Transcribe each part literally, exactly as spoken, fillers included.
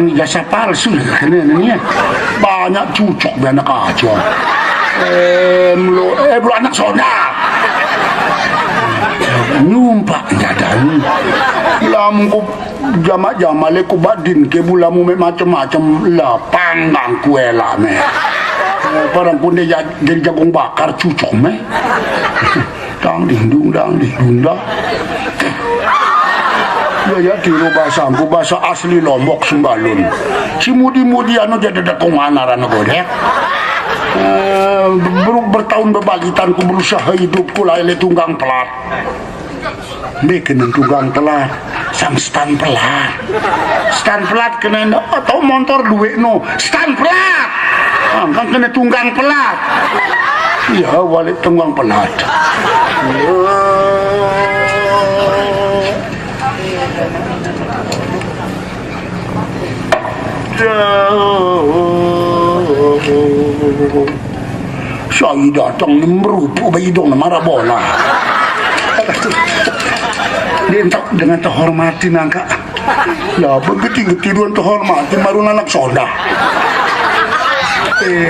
ijazah palsu lah kena ni ya. Banyak cucok be anak aja. Eh, melo, eh, melo anak sonda. Nyumpak jadan. Lamun ku jamak-jamak le ku badin ke bulamu me macem-macem lah panggang ku elak me. Eh, barang kunde ja-, jadi jagung bakar cucok me. Dang ding dung, dang ding dung, dang. Ya, ya, tiru bahasaku, bahasa asli Lombok Sembalun. Si mudi-mudi anu jadi dekungan arana godek. Eh, ber-, bertahun bebalitan ku berusaha hidupku lah ele tunggang pelat. Mbe kena tunggang pelat, sang stan pelat. Stan pelat kena atau montor duit no, stan pelat. Ah, kan kena tunggang pelat. Iya, balik tunggang pelat. Saya datang ni merupuk bayi dong marah bola. Dia entak dengan terhormatin angka. Ya, begitu-gitu dua terhormatin baru anak sonda. Eh,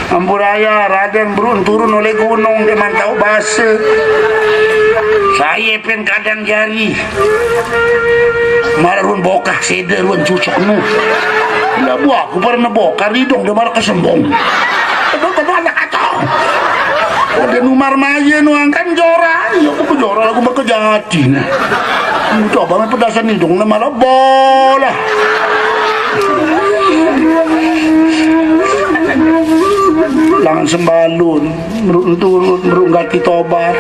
Ampuraya, Raden berun turun oleh gunung, dia mantau base. Saya pen kadang jari. Marah ruan bokah, sede ruan cucuk nu. Lah buah aku pernah bokah, ridong dia marah kesembong. Aduh, aduh, anak kacau. Udah numar maye nu angkan jora. Iya, aku jora, aku bakal jadi. Nah. Coba me pedasan hidung, nah, marah bola. Langan sembalun, meruk turun, meruk ganti tobat.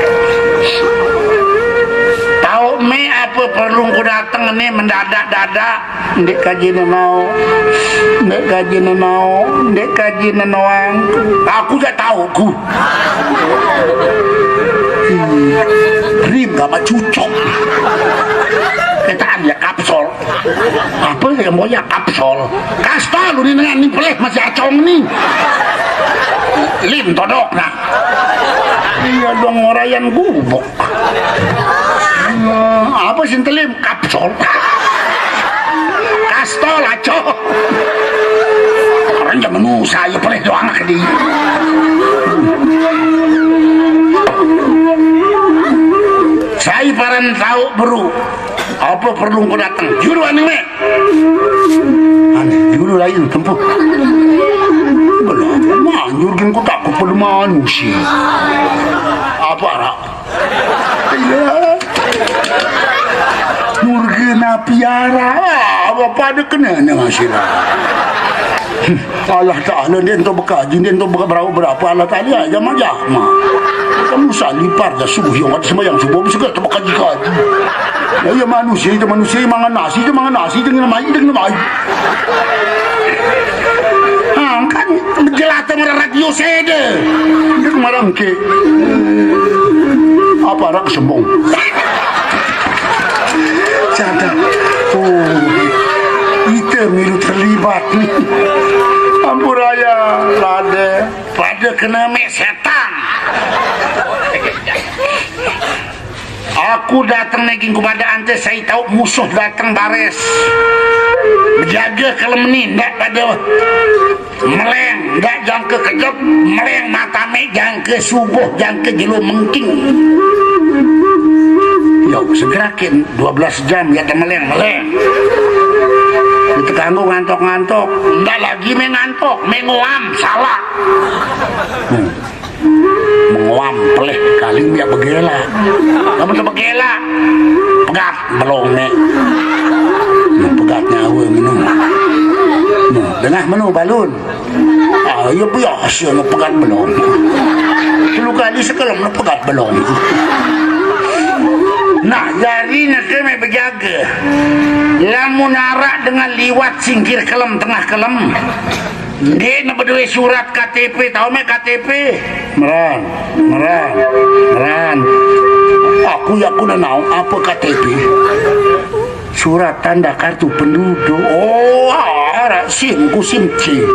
Tau me apa perlu ku dateng ni mendadak-dadak. Ndek kaji nenau, ndek kaji nenau, ndek kaji nenoang. Aku jak tau ku. Hmm. Rim gama cucok. Ketaan ya kapsol. Apa yang mau ya kapsol? Kastol lu ni dengan ni pelih masih acong ni. Lim todok nah. Iya dong, ngerayan gubuk. Hmm, apa sih telim? Kapsol. Kastol, acong. Orang zaman nu saya pelih doang di. Saya paran tau beru. Apa perlu ku dateng? Juru aneh me. Aneh, juru lain tempuh. Belum, manjur gen ku takut pada manusia. Apa arak? Iya. Murgena piara. Ah, apa pada kena ni masih lah. Allah Ta'ala dia tu bekaji, dia tu berapa berapa Allah Ta'ala ya jama jama. Kamu salipar dah subuh yang ada sembahyang subuh segala tu bekaji kaji. Ya, ya manusia itu manusia mangan nasi itu mangan nasi dengan mai dengan mai. Ha, kan jelata marah radio sede. Dia marah ke. Apa arak sembong? Cadang. Oh, ite milu terlibat ni. Ampuraya, lade. Pada kena me setan. Aku dateng naging ku pada ante, saya tau musuh dateng bares. Bejaga kelem ni, ndak pada meleng, ndak jangka kejep, meleng mata me jangka subuh, jangka jelo mengking. Yo, segerakin dua belas jam ya meleng, meleng. Kita kanggo ngantok-ngantok, ndak lagi me ngantok, me ngoam, salah. Hmm. Mengoam pelih kali miak begela. Kamu tu begela. Pegat belong ni. Nah, pegat nyawa menu. Nah, dengah menu balun. Ah, iya biasa nak pegat belong. Telu kali sekelem nak pegat belong. Nah, jari nak kena bejaga. Lamun arak dengan liwat singkir kelem tengah kelem. Nggih, ne bedoe surat K T P, tau me K T P? Meran, meran, meran. Aku ya ku nau apa K T P? Surat tanda kartu penduduk. Oh, arak SIM ku SIM C.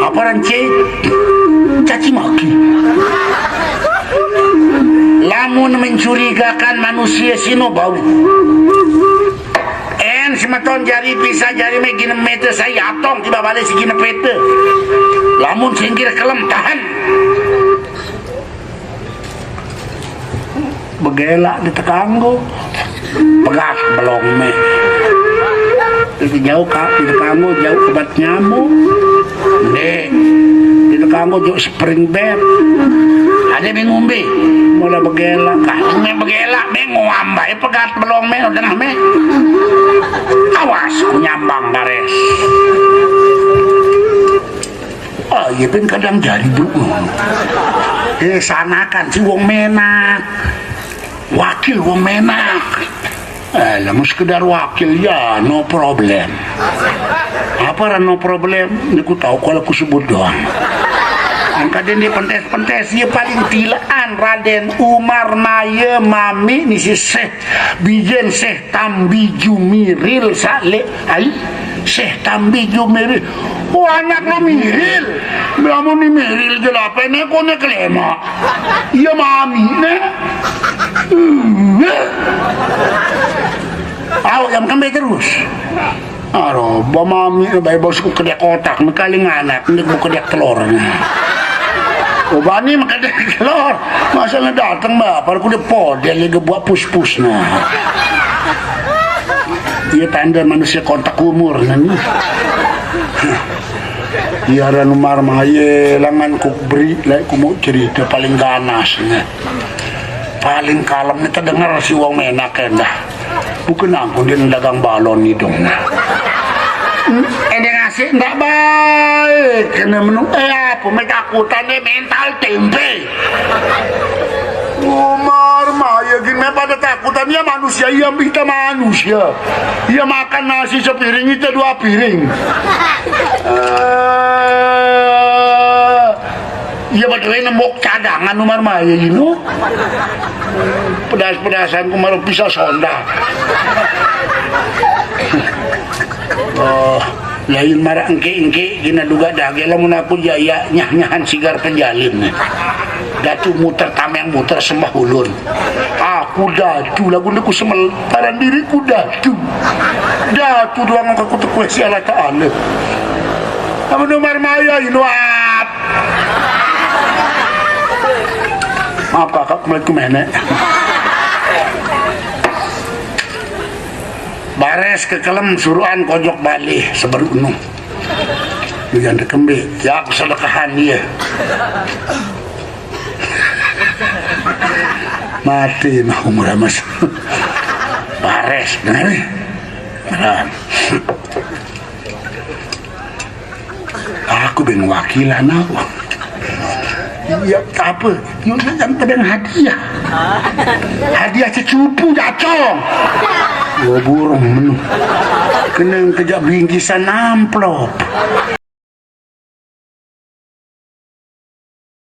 Apa ran C? Caci maki. Lamun mencurigakan manusia sino bau. Semeton jari pisah jari me ginepe te, sai atong tiba bale si ginepe te. Lamun singkir kelem tahen. Begelak di tekanggo. Pegat belong me. Itu jauh, Kak, di tekanggo jauh obat nyamuk. Nde. Di tekanggo jauh spring bed. Ade me ngumbe. Mula begelak, Kak. Me begelak, me ngoam bae pegat belong me, udah me. Awas, ku nyambang bares. Oh, iya, pin kadang jari, Bro. Eh, sanakan si wong Menak. Wakil wong Menak. Eh, lamun sekedar wakil, ya, no problem. Apa ra no problem? Niku tahu kalau ku sebut doang. Angkat ini pentes-pentes, ya, paling tilaan Raden Umar Maye mami ni si Syekh Bijen Syekh Tambi Jumiril Saleh. Ai, Syekh Tambi Jumiril. Oh, anak lo Miril. Lamun ni Miril je lapene kone kelema. Iya mami ne. Au yang kembe terus. Aro, ba mami ne bae bos ku kedek otak, ne kaling anak, ne ku kedek telor ne. Oh, bani mah kedek telor. Masalah dateng bae, par ku de podel lagi buat pus-pus ne. Iya tanda manusia kontak umur ne. Iya, Ran Umar mah, iya, langan ku beri, lae ku mau cerita paling ganas ne. Paling kalem ne terdengar si wong Menak endah. Bukan ampun dia dagang balon hidung ne. Ende ngasih ndak baik, kena menu, eh, apa me takutan deh mental tempe. Umar mah, ya gini pada takutan, ya manusia, ya kita manusia. Ya makan nasi sepiring, itu dua piring. Eh, ya betul nembok cadangan Umar mah, ya, you know. Pedas-pedasan ku malu pisah sonda. Oh, lain maraq engke-engke gina duga dage lamun aku jaya nyah-nyahan sigar penjalin. Datu muter tameng muter sembah ulun. Aku datu lagu neku semel paran diriku datu. Datu doang aku tekue si Allah Ta'ala. Amun Umar maya iluap. Maaf kakak, kulit ku menek. Bares ke kelem suruhan kojok balih seberunu. Duyan dekembe, ya aku sedekahan dia. Mati mah umur mas. Bares, dengar nih. Nah. Aku ben wakilan aku. Iya, apa? Yuk, yuk, yang tebeng hadiah. Hadiah secupu jacong. Gua burung menu. Keneng kejak bingkisan amplop.